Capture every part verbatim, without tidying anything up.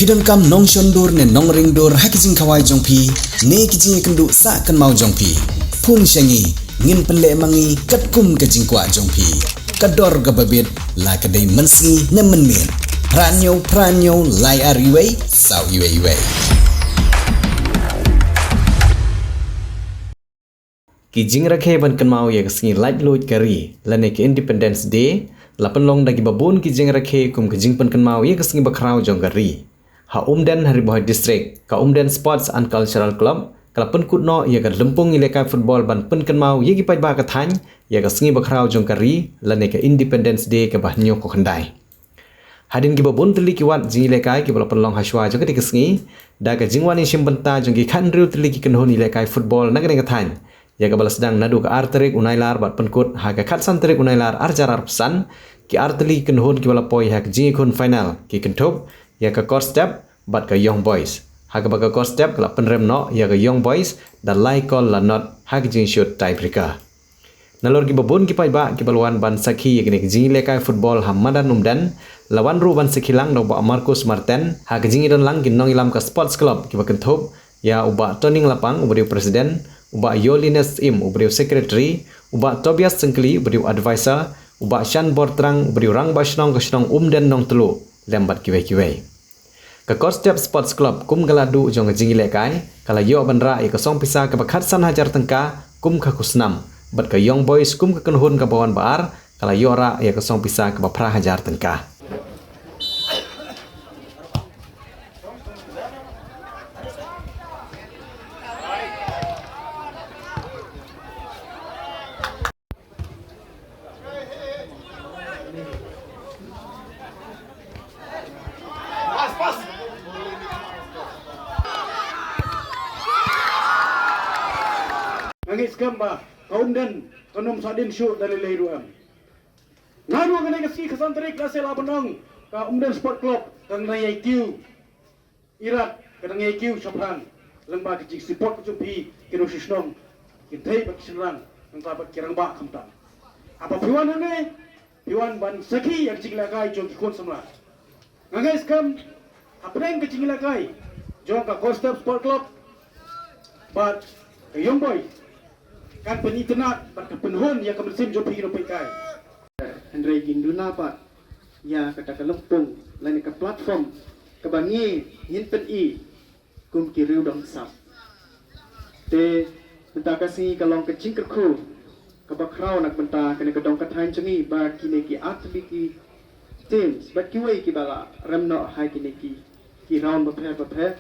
Phi donkam nongshon dur ne nongring dur ha ki jingkhawai jong phi ne ki jingïakynduh sah kynmaw jong phi? Phone sha ngi, ngin pynleh ma ngi katkum ka jingkwah jong phi. Ka dor kaba bit, la ka dei mynsngi ne mynmiet. Phra hynñiew phra hynñiew lai ar wei saw wei wei. Ki jingrakhe ban kynmaw ïa ka sngi laitluid ka ri lane ka Independence Day la pynlong da kiba bun ki jingrakhe kum ka jingpynkynmaw ïa ka sngi bakhraw jong ka ri. Ha Umden, ha Ri Bhoi District, ka Umden Sports and Cultural Club ka la pynkut noh ïa ka lympung ïalehkai football ban pynkynmaw ïa ki paidbah ka thaiñ ïa ka sngi bakhraw jong ka ri lane ka Independence Day kaba hynñiewphew khyndai. Hadien kiba bun tylli ki wat jingïalehkai kiba la pynlong ha shuwa jong katei ka sngi, da ka jingwan ïashim bynta jong ki khathynriew tylli ki kynhun ïalehkai football na katei ka thaiñ, ïa kaba la sdang naduh ka ar tarik u Nailar bad pynkut ha ka khatsan tarik u Nailar ar hajar arphew san, ki ar tylli ki kynhun kiba la poi ha ka jingïakhun final ki kynthup ïa ka Korstep bad ka Young Boys, ha kaba ka Korstep ka la pynrem noh ïa ka Young Boys da lai kol la not ha ka jingshut tiebreaker. Nalor kiba bun ki paidbah kiba la wan ban sakhi ïa kine ki jingïalehkai football ha madan Umden, la wan ruh ban sakhi lang da u Bah Marcus Marten, ha ka jingïadon lang ki nongïalam ka Sports Club kiba kynthup ïa u Bah Toning Lapang uba dei u President, u Bah Yolines Im uba dei u Secretary, u Bah Tobias Syngkli uba dei u Advisor, u Bah Shanbor Trang uba dei u Rangbah Shnong ka shnong Umden Nongtluh, lem bad kiwei kiwei. Ka Korstep Sports Club kum ka lad duh jong ka jingïalehkai ka la ïoh ban rah ïa ka song pisa kaba khatsan hajar tyngka kum ka khusnam, bad ka Young Boys kum ka kynhun kaba wan ba ar ka la ïoh rah ïa ka song pisa kaba phra hajar tyngka. Nga ngeit skhem ba ka Umden kan ym sah dien shuh da lei lei ruh em. Nga ruh kane ka sngi khatsan tarik la seh la ban ong ka Umden Sport Club kan nang ïai kiew. Irat ka dang ïai kiew shaphrang lyngba ka jingsupport ka jong phi ki nongshong shnong, ki kynthei bad ki shynrang, nangta bad ki rangbah khamtam. Haba phi wan hangne phi wan ban sakhi ïa ka jingïalehkai jong ki khun samla. Nga ngeit skhem hapdeng ka jingïalehkai jong ka Korstep Sport Club bad ka Young Boy kan pynitynnad bad kan pynhun ïa ka mynsiem jong phi ki nongpeitkai. Hynrei ngin duna pat ïa kata ka lympung lane ka platform kaba ngi ngin pyni kum ki riew dongsap. Te mynta ka sngi ka long ka jingkyrkhu kaba khraw na ka bynta kane ka dong ka thaiñ jong ngi ba kine ki ar tylli ki teams bad kiwei kiba la rem noh ha kine ki, ki round bapher bapher.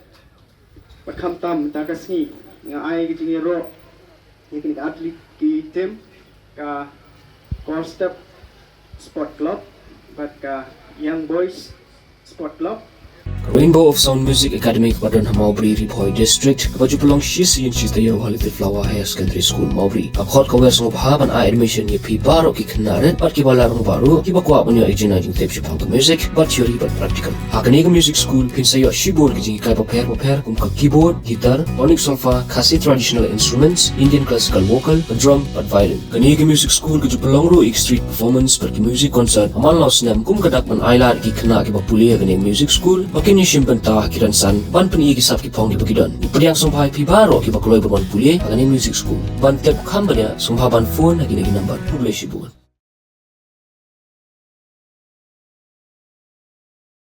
Bad khamtam mynta ka sngi nga ai ka jingïaroh ïa kine ki ar tylli ki team, ka Korstep Sport Club bad ka Young Boys Sport Club. Ka Rainbow of Sound Music Academy kaba don ha Mawbri, Ri Bhoi District, kaba ju pynlong shi sien shi taïew ha Little Flower Higher Secondary School, Mawbri. Ka khot ka wer sngewbha ban ai admission ïa phi baroh ki khynnah rit bad kiba la rangbah ruh, kiba kwah ban ïoh ïa ka jinai jingtip shaphang ka music, bad theory bad practical. Ha kane ka music school phin sa ïoh shibun ki jinghikai bapher bapher kum ka keyboard, guitar, tonic solfa, Khasi traditional instruments, Indian classical vocal, ka drum bad violin. Kane ka music school ka ju pynlong ruh ïa ki street performance bad ki music concert ha man la u snem kum ka dak ban ailad ïa ki khynnah kiba pule ha kane ka music school ba kin ïashim bynta ha ki rynsan ban pyni ïa ki sap ki phong kiba ki don. Ngi pdiang sngewbha ïa phi baroh kiba kloi ban wan pule ha kane ka music school. Ban tip kham bniah sngewbha ban phone ha kine ki number. Khublei shibun.